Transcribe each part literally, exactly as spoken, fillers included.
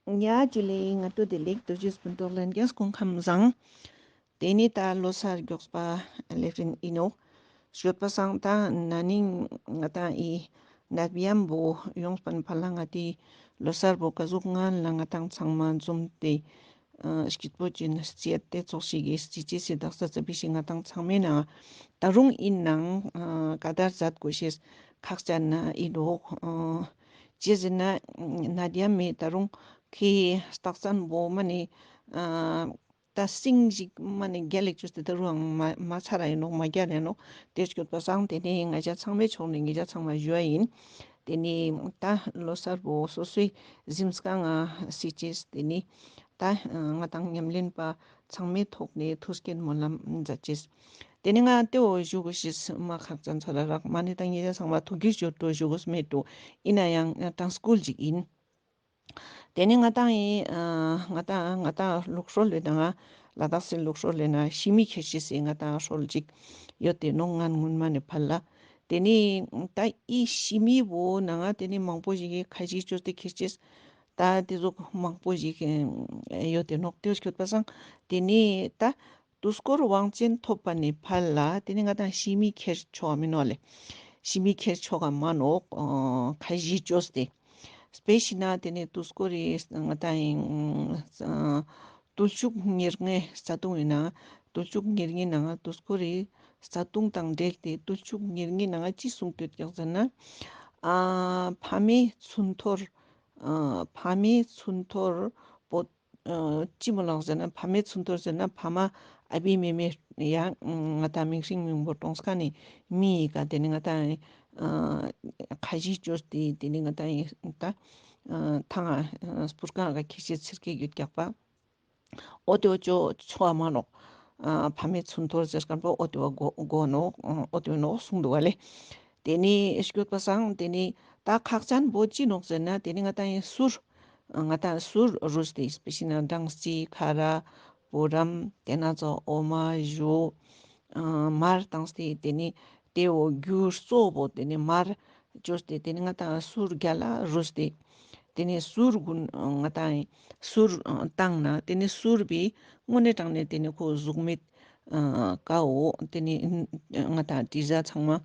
ཡ་ཇུ་ལེ། ང་ཏོ་བདེ་ལེགས། ཏུ་ཇུས་སྤུན་ཏོག་ལན་རྒྱས་སྐུ་ཁམས་བཟང་། ཏེ་ནེ་ད་ལོ་གསར་མགྱོགས་པ་ལེབ་རིན་ཨིན་ནོག། སྐྱོད་པ་སང་ད་ན་ནིང་ང་ཏང་ཨི་ནད་ཡམས་པོ་ཡོངས་པ་ནེ་ཕར་ལ་ང་ཏི་ལོ་གསར་པོ་ཀ་ཟུག་ངན་ལ་ང་ཏང་ཚང་མ་འཛོམས་ཏེ་ཨ་སྐྱིད་པོ་ཅིག་ནེ་རྩིས་ཏེ་ཚོགས་ཤིག་གི་རྩིས་ཅེས་སི་དག་ས་ཙ་པི་ཞིག་ང་ཏང་ཚང་མའི་ནང་ད་རུང་ཨིན་ནང་ཨ་ཀ་དར་མཛད་དགོས་ཤེས་ཁག་ཅན་ཨིན་ནོག། ཨ་ཅི་ཟེར་ན་ནད་ཡམས་མེ་ད་རུང་ཁེ་རྟགས་མཚན་པོ་མ་ནེ་ཨ་ད་སིང་ཞིག་མ་ནེ་རྒྱལ་ལེགས་ཅོས་ཏེ་ད་རུང་མ་མ་ཚར་ར་ཨིན་ནོག། མ་རྒྱལ་ལེ་ནོག། ཏེ་སྐྱོད་པ་སང་ཏེ་ནེ་ང་ཅག་ཚང་མའི་ཕྱོགས་ནེ་ང་ཅག་ཚང་མ་ཞུ་བ་ཨིན། ཏེ་ནེ་ད་ལོ་གསར་པོ་སོ་སོའི་གཟིམས་ཁང་ང་སྲིད་ཅེས་ཏེ་ནེ་ད་ང་ཏང་ཉམས་ལེན་པ་ཚང་མའི་ཐོག་ནེ་ཐུགས་བསྐྱེད་སྨོན་ལམ་མཛད་ཅེས། ཏེ་ནེ་ང་ཏེ་བོ་ཞུ་དགོས་ཤེས་མ་ཁག་ཅན་ཚོ་ལ་རག་མ་ནེ་ད་ང་ཅག་ཚང་མ་ཐུགས་ཀྱི་ཞོར་དུ་ཞུ་དགོས་མེད་དུ་ཨིན་ན་ཡང་དྲན་སྐུལ་ཅིག་ཨིན། ཏེ་ནེ་ང་ཏང་ཨི་ཨ་ང་ཏང་ང་ཏང་ལུགས་སྲོལ་ལེ་ནང་ལ་དྭགས་སི་ལུགས་སྲོལ་ལེ་ནང་ཤི་མི་ཁྱེར་ཤེས་སི་ང་ཏང་སྲོལ་ཅིག་ཡོད་དེ་ནོག། ང་སྔོན་མ་ནེ་ཕར་ལ། ཏེ་ནེ་ད་ཨི་ཤི་མི་བོ་ནང་ང་ཏེ་ནེ་མང་པོ་ཞིག་གི་ཁ་ཤས་ཅོས་ཏེ་ཁྱེར་ཅེས་ད་ཏེ་ཟུག་མང་པོ་ཞིག་ཡོད་དེ་ནོག། ཏེ་སྐྱོད་པ་སང་ཏེ་ནེ་ད་དུས་འཁོར་དབང་ཆེན་ཐོབ་པ་ནེ་ཕར་ལ་ཏེ་ནེ་ང་ཏང་ཤི་མི་ཁྱེར་ཆོག་ག་མེན་ནོག་ལེ། ཤི་མི་ཁྱེར་ཆོག་ག་མ་ནོག། ཨ་ཁ་ཤས་ཅོས་ཏེ། དཔེ་ཤིག་ན་ཏེ་ནེ་དུས་འཁོར་རི་ང་ཏང་ཨ་བརྟུལ་ཞུགས་ཉེར་ལྔའི་རྩ་ལྟུང་ཨིན་ན་བརྟུལ་ཞུགས་ཉེར་ལྔའི་ནང་ང་དུས་འཁོར་རི་རྩ་ལྟུང་དང་འབྲེལ་ཏེ་བརྟུལ་ཞུགས་ཉེར་ལྔའི་ནང་ང་ཅི་གསུངས་ཏེ་ཡོད་ཀྱག་ཟེར་ན་ཨ་ཕ་མའི་ཚུན་ཐོར་ཨ་ཕ་མའི་ཚུན་ཐོར་བོ་ཨ་ཅི་མོ་ལགས་ཟེར་ན་ཕ་མའི་ཚུན་ཐོར་ཟེར་ན་ཕ་མ་ཨ་བི་མེ་མེ་ཡ་ང་ཏང་མིང་སྲིང་མིང་པོ་གྲོངས་ཁན་ནི་མི་ཡི་ཀ་ཏེ་ནེ་ང་ཏང་ཨ་ཁ་ཤས་ཅོས་ཏེ་ཏེ་ནེ་ང་ཏང་ཨི་ད་ཨ་ཐང་ཨ་སྤུར་ཁང་ང་ཁྱེར་ཤེས་ཚིར་ཀེ་ཡོད་ཀྱག་པ། འོ་ཏེ་བོ་ཅོ་ཆོག་ག་མ་ནོག། ཨ་ཕ་མའི་ཚུན་ཐོར་ཟེར་ཁན་པོ་འོ་ཏེ་བོ་གོ་གོ་ནོག། ཨ་འོ་ཏེ་བོ་ནོག་གསུངས་འདུག་པ་ལེ། ཏེ་ནེ་སྐྱོད་པ་སང་ཏེ་ནེ་ད་ཁག་ཅན་པོ་ཅི་ནོག་ཟེར་ན་ཏེ་ནེ་ང་ཏང་ཨི་གསུར་ང་ཏང་གསུར་རུས་ཏེ་དཔེ་ཤིག་ན་སྦྲང་རྩི་ཁ་ར་བུ་རམ་ཏེ་ནེ་ཚོ་འོ་མ་ཞོ་ཨ་མར་བཏང་སྟེ་ཏེ་ནེ་ཏེ་བོ་རྒྱུ་གཙོ་བོ་ཏེ་ནེ་མར་ཅོས་ཏེ་ཏེ་ནེ་ང་ཏང་གསུར་རྒྱལ་ལ་རུས་ཏེ་ཏེ་ནེ་གསུར་གུན་ང་ཏང་གསུར་བཏང་ན་ཏེ་ནེ་གསུར་བོའི་དངོས་གནས་དྲང་གནས་ཏེ་ནེ་ཁོ་གཟུགས་མེད་ཨ་ཀའོ་ཏེ་ནེ་ང་ཏང་དྲི་ཟ་ཚང་མ་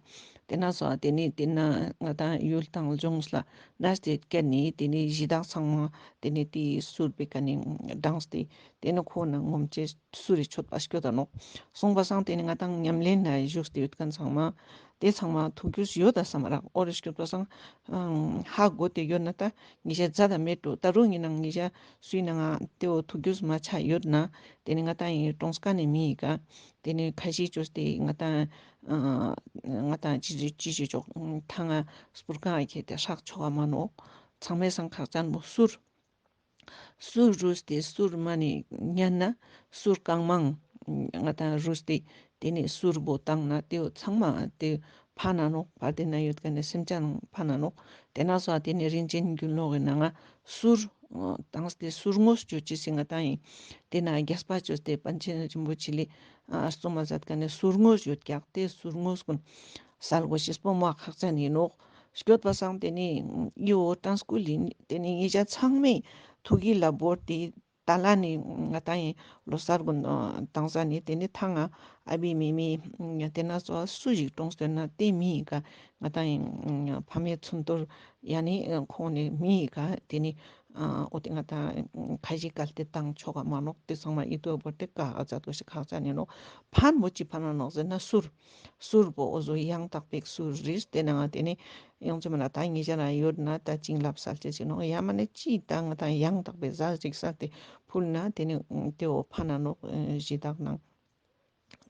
ཏེ་ནེ་སོ་ཏེ་ནེ་ཏེ་ནེ་ང་ཏང་ཡུལ་དང་ལྗོངས་ལ་གནས་ཏེ་ཀ་ནེ་ཏེ་ནེ་གཞི་བདག་ཚང་མ་ཏེ་ནེ་ཏེ་གསུར་བོའི་ཀ་ནེ་བཏང་སྟེ་ཏེ་ནེ་ཁོ་ན་ངོམ་ཅེས་གསུར་རི་མཆོད་པ་སྐྱོད་ད་ནོག། སོང་པ་སང་ཏེ་ནེ་ང་ཏང་ཉམས་ལེན་ན་བཞུགས་ཏེ་ཡོད་ཁན་ཚང་མ་ཏེ་ཚང་མ་ཐུགས་རྒྱུས་ཡོད་ད་སམ་རག། འོ་རེ་སྐྱོད་པ་སང་ཧ་གོ་སྟེ་ཡོད་ན་ད་ཉེ་ཞ་མཛད་ད་མེད་དུ་ད་རུང་ཨིན་ནང་ཉེ་ཞ་སུའི་ནང་ང་ཏེ་བོ་ཐུགས་རྒྱུས་མ་ཆ་ཡོད་ན་ཏེ་ནེ་ང་ཏང་ཨི་གྲོངས་ཁན་ནི་མི་ཡི་ཀ་ཏེ་ནེ་ཁ་ཤས་ཅོས་ཏེ་ང་ཏང་ང་ཏང་ཅི་ཅི་ཅི་ཅོག་ཐང་ང་སྤུར་ཁང་ང་ཁྱེར་ཏེ་སྲེག་ཆོག་ག་མ་ནོག། ཚང་མའི་སང་ཁག་ཅན་པོ་གསུར། གསུར་རུས་ཏེ་གསུར་མ་ནེ་ཉན་ན་གསུར་གང་མང་ང་ཏང་རུས་ཏེ་ཏེ་ནེ་གསུར་བོ་བཏང་ན་ཏེ་བོ་ཚང་མ་ཏེ་ཕན་ན་ནོག། བར་དེ་ན་ཡོད་ཁན་ནི་སེམས་ཅན་ཕན་ན་ནོག། ཏེ་ནེ་སོ་ཏེ་ནེ་རིན་ཆེན་རྒྱུ་ནོར་གི་ནང་ང་གསུར་བཏང་སྟེ་གསུར་དངོས་ཅོ་ཅེས་སི་ང་ཏང་ཨིན། ཏེ་ནེ་རྒྱས་པ་ཅོས་ཏེ་པཎ་ཆེན་རིན་པོ་ཆེ་ལེ་ཨ་རྩོམ་མ་མཛད་ཁན་ནི་གསུར་དངོས་ཡོད་ཀྱག། ཏེ་གསུར་དངོས་གུན་སལ་དགོས་ཤེས་པོ་མ་ཁག་ཅན་ཨིན་ནོག། སྐྱོད་པ་སང་ཏེ་ནེ་ཨི་བོ་དྲན་སྐུལ་ཨིན། ཏེ་ནེ་ཉེ་ཞ་ཚང་མའི་ཐུགས་ཀྱི་ལ་བོར་ཏེ་ད་ལ་ནི་ང་ཏང་ཨི་ལོ་གསར་གུན་བཏང་ས་ནི་ཏེ་ནེ་ཐང་ང་ཨ་བི་མེ་མེ་ཏེ་ནེ་སོ་སུ་ཞིག་གྲོངས་ཏེ་ན་ཏེ་མི་ཡི་ཀ་ང་ཏང་ཨི་ཕ་མའི་ཚུན་ཐོར་ཡ་ནི་ཁོང་ནི་མི་ཡི་ཀ་ཏེ་ནེ་ཨ་འོ་ཏེ་ང་ཏང་ཁ་ཞིག་གལ་ཏེ་བཏང་ཆོག་ག་མ་ནོག། ཏེ་ཚང་མ་ཨི་ཏུ་བོར་ཏེ་ཀ་ཨ་ཛད་དོ་ཤིག་ཁག་ཅན་ཨིན་ནོག། ཕན་པོ་ཅི་ཕན་ན་ནོག་ཟེར་ན་གསུར། གསུར་པོ་འོ་ཟོ་ཡང་དག་པའི་གསུར་རིས་ཏེ་ནང་ཏེ་ནེ་ཡོང་ཅེས་མ་ན་ད་ཉེ་ཞ་ན་ཡོད་ན་ད་བྱིན་རླབས་སལ་ཅེས་ཨིན་ནོག། ཡང་མ་ནེ་ཅི་ད་ང་ཏང་ཡང་དག་པའི་ཟས་ཅིག་སལ་ཏེ་ཕུལ་ན་ཏེ་ནེ་ཏེ་བོ་ཕན་ན་ནོག་གཞི་བདག་ནང་།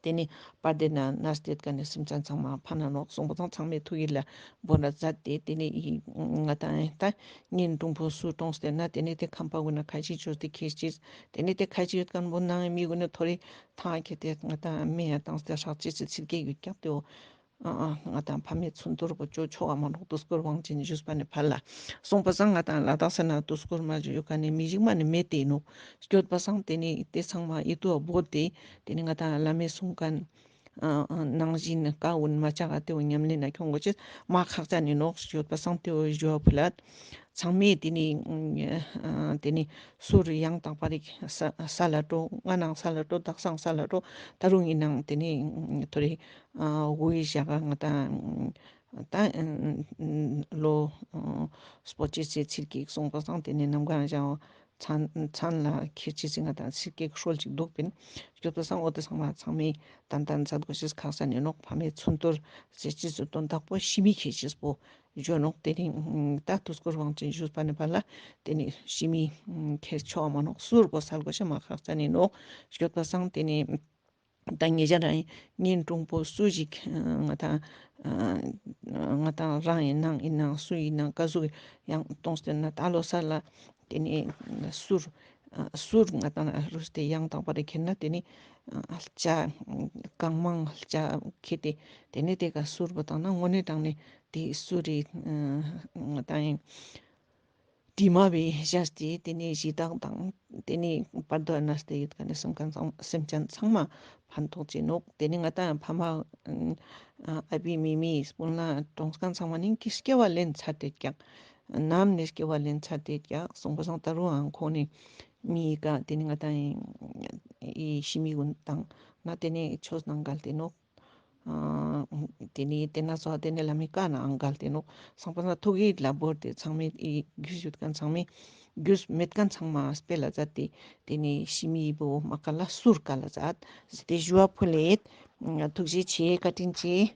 ཏེ་ནེ་བར་དེ་ན་གནས་ཏེ་ཀ་ནེ་སེམས་ཅན་ཚང་མ་ཕན་ན་ནོག་གསུངས་པ་དང་ཚང་མའི་ཐུགས་ཀྱི་ལ་བོར་ན་མཛད་དེ་ཏེ་ནེ་ཨི་ང་ཏང་ད་ཉིན་དྲུང་པོ་སུ་གྲོངས་ཏེ་ན་ཏེ་ནེ་ཏེ་ཁང་པ་གུན་ན་ཁ་ཤས་ཅོས་ཏེ་ཁྱེར་ཅེས་ཏེ་ནེ་ཏེ་ཁ་ཤས་ཡོད་ཁན་བོ་ནང་མི་གུན་ནི་ཐོ་རེ་ཐང་ཁྱེར་ཏེ་ང་ཏང་མེ་ཡ་བཏང་སྟེ་སྲེག་ཅེས་སི་ཚིག་གེ་ཡོད་ཀྱག། ཏེ་བོ་ཨ་ཨ་ང་ཏང་ཕ་མའི་ཚུན་ཐོར་པོ་ཅོ་ཆོག་ག་མ་ནོག། དུས་འཁོར་དབང་ཆེན་ཞུས་པ་ནེ་ཕར་ལ་སོང་པ་སང་ང་ཏང་ལ་དྭགས་ས་ན་དུས་འཁོར་མ་ཞུ་ཡོད་ཁན་ནི་མི་ཞིག་མ་ནེ་མེད་དེ་ནོག། སྐྱོད་པ་སང་ཏེ་ནེ་ཏེ་ཚང་མ་ཨི་ཏུ་བོར་ཏེ་ཏེ་ནེ་ང་ཏང་བླ་མའི་གསུང་ཁན་ ཨ་ནང་བཞིན་ཀ་འུན་མ་ཆག་ག་ཏེ་བོ་ཉམས་ལེན་ན་ཁྱོང་གོས་ཅེས་མ་ཁག་ཅན་ཨིན་ནོག་ཞུས་པ་སང་ཏེ་བོ་ཞུ་བ་ཕུལ་ལད། ཚང་མས་ཏེ་ནེ་ཨ་ཏེ་ནེ་སུར་ཡང་དག་པ་རིག་ས་ལ་འགྲོ། ང་ནང་ས་ལ་འགྲོ། དག་སང་ས་ལ་འགྲོ། ད་རུང་ཨིན་ནང་ཏེ་ནེ་ཐོ་རེ་ཨ་འོ་ཡི་ཞག་ག་ང་ཏང་ད་ལོ་སྤོ་ཅེས་སི་ཚིར་ཀེག་སོང་པ་སང་ཏེ་ནེ་ནམ་གང་ཞག་མཚན་མཚན་ལ་ཁྱེར་ཅེས་སི་ང་ཏང་ཚིར་ཀེག་སྲོལ་ཅིག་འདུག་པིན། ཞུས་པ་སང་འོ་ཏེ་ཚང་མ་ཚང་མས་ཏན་ཏན་མཛད་གོས་ཤེས་ཁག་ཅན་ཨིན་ནོག་ཕ་མའི་ཚོན་གཏོར་ཟེར་ཅེས་སི་དོན་དག་པོ་ཤི་མི་ཁྱེར་ཅེས་པོ་ཞུ་ནོག་ཏེ་ནེ་ད་དུས་འཁོར་དབང་ཆེན་ཞུས་པ་ནེ་ཕར་ལ་ཏེ་ནེ་ཤི་མི་ཁྱེར་ཆོག་མ་ནོག་སུར་པོ་སལ་གོས་ཤེས་མ་ཁག་ཅན་ཨིན་ནོག་ཞུས་པ་སང་ཏེ་ནེ་ད་ཉེ་ཞ་རང་གཉེན་དྲུང་པོ་སུ་ཞིག་ང་ཏང་ང་ཏང་རང་ཨིན་ནང་ཨིན་ནང་སུ་ཨིན་ནང་ཀ་ཟུག་ཡང་གཏོང་སྟེ་ན་ད་ལོ་ས་ལ་ཏེ་ནེ་སུར་སུར་ང་ཏང་རུས་ཏེ་ཡང་དག་པ་རེ་ཁྱེར་ན་ཏེ་ནེ་ལྕགས་གང་མང་ལྕགས་ཁྱེར་ཏེ་ཏེ་ནེ་ཏེ་ཀ་སུར་པོ་བཏང་ན་དངོས་གནས་དྲང་གནས་ཏེ་སུར་རི་ང་ཏང་ཡིན། དྲི་མ་བའི་ཞག་སྟེ་ཏེ་ནེ་གཞི་བདག་དང་ཏེ་ནེ་བར་དོ་ན་སྟེ་ཡོད་ཁན་ནི་སེམས་ཁན་ཚང་སེམས་ཅན་ཚང་མ་ཕན་ཐོགས་ཅེས་ནོག་ཏེ་ནེ་ང་ཏང་ཕ་མ་ཨ་བི་མི་མི་སྤུན་ལ་གྲོངས་ཁན་ཚང་མ་ནི་ཀི་སྐྱེ་བ་ལེན་ཚར་ཏེ་ཀྱག་ནམ་ནེ་སྐྱེ་བ་ལེན་ཚར་ཏེ་ཀྱག་སོང་པ་སང་ད་རུང་ཨང་ཁོང་ནི་མི་ཀ་ཏེ་ནེ་ང་ཏང་ཡི་ཤི་མི་གུན་དང་ན་ཏེ་ནེ་ཆོས་ནང་འགལ་ཏེ་ནོག་ཨ་ཏེ་ནེ་ཏེ་ན་སོ་ཏེ་ནེ་ལ་མི་ཀ་ནའང་འགལ་ཏེ་ནོག་སང་པ་ན་ཐུགས་ཡིད་ལ་བོར་ཏེ་ཚང་མས་ཨི་རྒྱུས་ཡོད་ཁན་ཚང་མས་རྒྱུས་མེད་ཁན་ཚང་མ་སྤེལ་ལ་མཛད་དེ་ཏེ་ནེ་ཤི་མི་བོ་མ་ཀ་ལ་སུར་ཀ་ལ་མཛད་ཟེར་ཏེ་ཞུ་བ་ཕུལ་ལེད། ཐུགས་རྗེ་ཆེ། བཀའ་དྲིན་ཆེ།